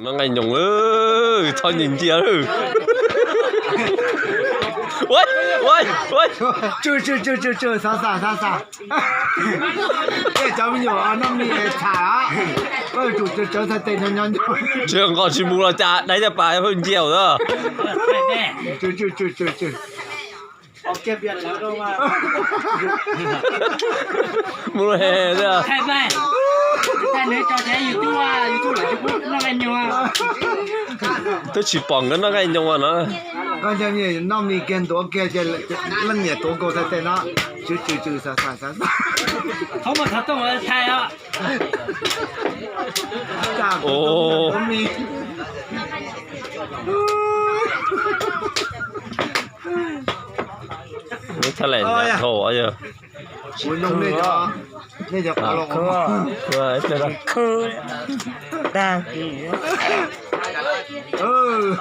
Noj nqaij nyoos, txhob nyiag nciaj. Tsw tsw tsw tsw tsw, xav xav xav xav. Tej cov me nyuam noj mis txham, koj yuav tsum tsawv txhais tes nyob nyob. Tsis nqos tsis mus los cas dai caj pas pheej nciaj a. Mus he, twb tsis pom nkawd noj nqaij nyoos no. Noj mis kiag ntuav kiag ces leej niam tuav nkaus txhais tes no. Tsw tsw tsw, xav xav xav xav. Tha lem nthau yog.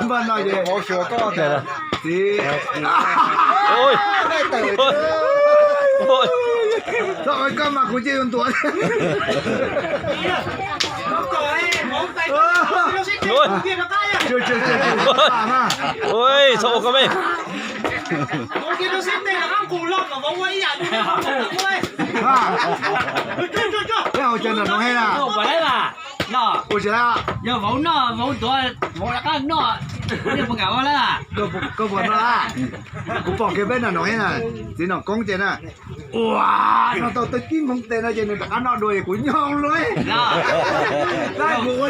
Npaj no ces txiv, koj mas kuv cia yuav ntuav. Txhob ua koj me. Peb hau cawv nram noov he na. Ua tsis laib. Yog vauv noj, vauv tuav, vauv rov qab noj, nej puas kam ua lawm? Koj puas noj? Kuv pom kiag peb nram noov he na, txiv Nom Koob ces na, ua, noj tau tawg kib hmoov tes no ces nws rov qab noj dua es kuv nyob luaj. Kuv ua